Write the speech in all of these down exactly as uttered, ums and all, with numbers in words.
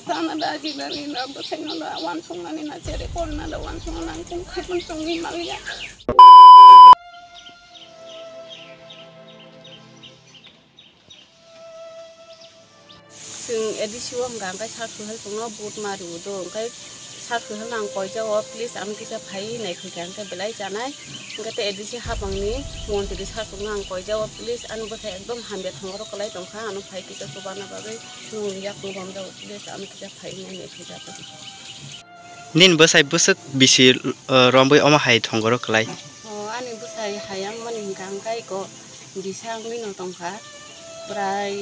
Sana da jinani na bwsaino da wansuknani na chere korna da wansukna nang kung khaipun chungwi maliya. Chwng A D C o hwnkha hwnkhe Sir Suhel chwngno vote ma rw do, hwnkhe Sir Suhel no ang koijao, please ano kisa phai nai khaikha hwnkhe belai chanai. Hwnkhe tei A D C hapangni montri Sir chwngno ang koijao, please ani bwsai ekdom hamya thongoro kwlai tongkha, ano phai kisa chubana bagwi nwng yakung bomjao, please ano kisa phai nai nai khaikha. Nini bwsai bwswk bisi, uh, romwi omo hai thongoro kwlai? O, ani bwsai hai wngmani hwnkha hwnkhe iko bisa wngwi no tongkha, prai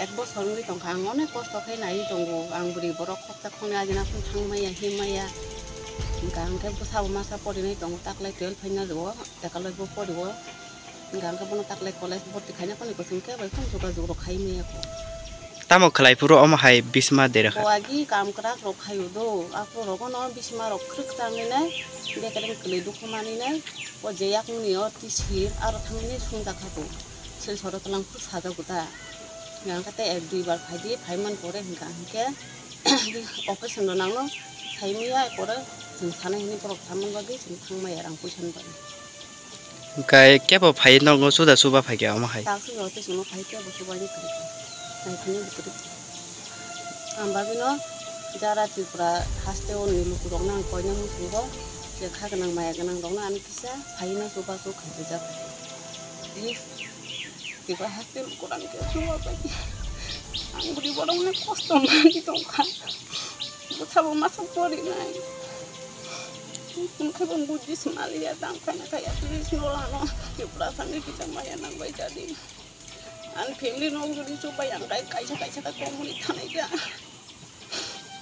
ek bosor wngwi tongkha. Ang onek kosto khe naiwi tongo, ang bwrwi borok khoksa khoknwi ajina phano thang maya, him maya. Hwnkha hwnkhe bwsabo masa porinai tongo, taklai twelve phaina rwo, ekalai bo porio. Hwnkha hwnkhe bono taklai college bhorti khaina phano kusum khe bai phano jogajog rok khai maya kho. Tamo khlai phuru omo hai bisma dera kha? Bo agi kam kwrak rok khaio do, aphuru rogo no bisma rok khwrwk changwi nai, bekereng kwlwi dukhu manwi nai, o je yakungni o tisir aro thangwi nai sungjakha bo, sil soro twlang phuru sajago da. Hwnkha hwnkhe tei ek dui bar phaidi, phaiman pore hwnkha hwnkhe operation rw nangno saimaya, pore chwng sanai hwnwi borok saman bagwi chwng thangmaya rang puisa ni bagwi. Hwnkhe kebo phai nokno chuda chuba phaikha omo hai? Taksino tei chwngno phai kebo chubaini phai kha. Naiphani bwkrwi. Ang bagwino jara Tripura hasteo ni lukurokno ang koina muchungo je kha gwnang maya gwnang rokno ani kisa phaino chubachu khaijak. Please, Tripura haste lukurokno khe chuba bai. Ang bwrwi borokno kosto manwi tongkha. Bwsabo masa porinai. Hwnkhe bo bujis maliya, tang khaina kaya, please, no lano. Tiprasani kisa maya nang bai jadi. Ani family no guri chubai ang kai kaisa kaisa ka komuni thanai ja.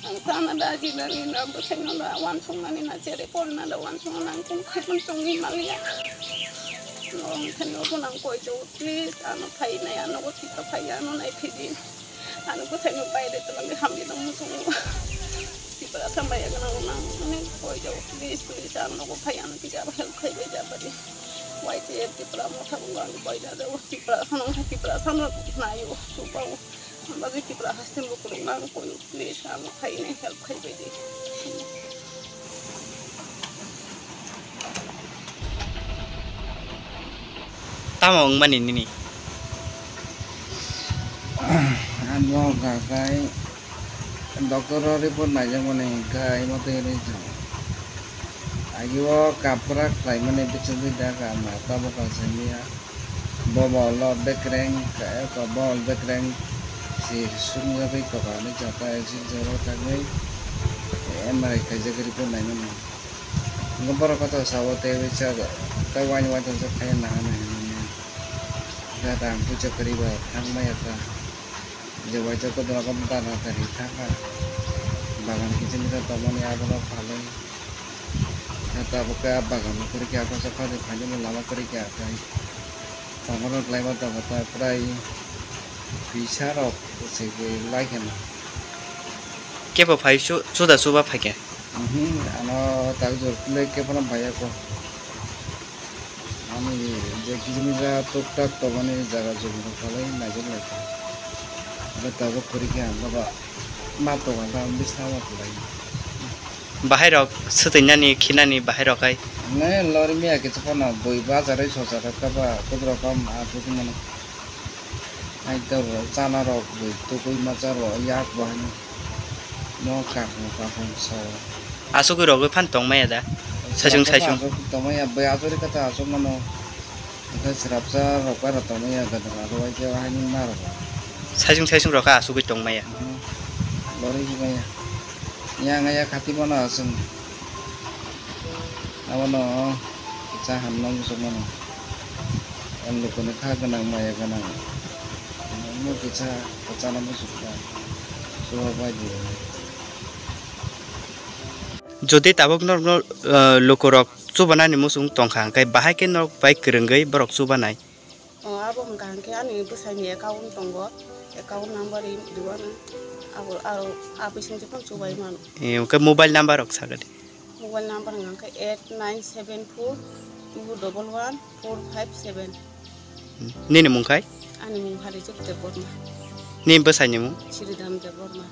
Ang sana da jinani na bwsaino da wansuknani na chere korna da wansukna nang kung khaipun chungwi maliya. No ang thani obo nang koijao, please, ano phainai, ano go thika phai, ano nai phidi. Ano bwsaino baire twlangwi hamjwk nang muchungo. Tiprasa maya gwnang rok nang, ani koijao, please, please, ano nogo phai, ano kisa help khai bai ja bari. Y T F Tipra motha bo ang bai ja jao, Tiprasa nang, Tiprasa no naio, chubao. Ang bagwi Tipra haste lukurok nang koio, please, ano phainai help khai bai di. Tamo wngmani nini? Ang bo hwnkha khai doctor o report naijakmani hwnkha imo twi hinwi chwng. Agi o kapra khlaimani bisingtwi da ka ma tabuk ang simiya. Bo bol o bekreng, ka eko bol bekreng si sumjagwi kokarni chata exit zero thangwi M R I khaijak report naimani. Hwnkhe borok khe to sabo tei wi cha, tei waini waithang khe phaiya nahana hinwi. Da da ang puisa kwrwi ba thang maya ta. Je waisa kodora kom dana tari thang kha. Bagan kiching khe tongmani abono phalwi. Khe tabuk khe ah bagan kwrwi khe aphasa phani phainani lama kwrwi khe aphai. Tongmani kwlaima tongo ta prai. Pisa rok se ke lai kheno. Kebo phai su-, suda suba phai khe? Mhm, ano tak jor kle kebo no bhai ako. Ani je kilometer tok tak to mani jaga jor no khalai na jor lai kha. Ba tabuk kori khe ang ba ma to ga ba bisna ma khalai. Bahai rok swtwi nani, khinani bahai rok hai? Ne lori miya khe chapana bui bazar oi sosa kha ba kudro kam a tuku mano. Hai to bo chana rok bui tukui macha rok yak bo haino. No kakung kakung so. Asugui rogwi phan tong maya da? Saisung saisung. Asuk tong maya, bui asuri kata asuk mano. Hwnkhe srapsa rok bai rok tongmaya gadang rok bai khe haino narwk. Saisung saisung rok kha asugui tongmaya. Hmm. Lori himaya. Yang ya khati mano aswng. Abono kisa hamno muchung mano. Ang lukuni kha gwnang maya gwnang. Omo kisa kwchana muchung kha. Suwa bai di. Jodi tabuk norokno, eh, lukurok chubanani muchung tongkha, hwnkhe bahai khe norok bai kwrwngwi borok chubanai? O, abo hwnkha hwnkhe ani bwsaini account tongo, account number ri-, riwano, abo, aro, a bisingtwi phano chubai mano. Eh, hwnkhe mobile number rok sakha di. Mobile number hwnkha hwnkhe eight nine seven four two double one four five seven. Nini mung khai? Ani mung Harijok Debbarma. Nini bwsaini mung? Sridham Debbarma.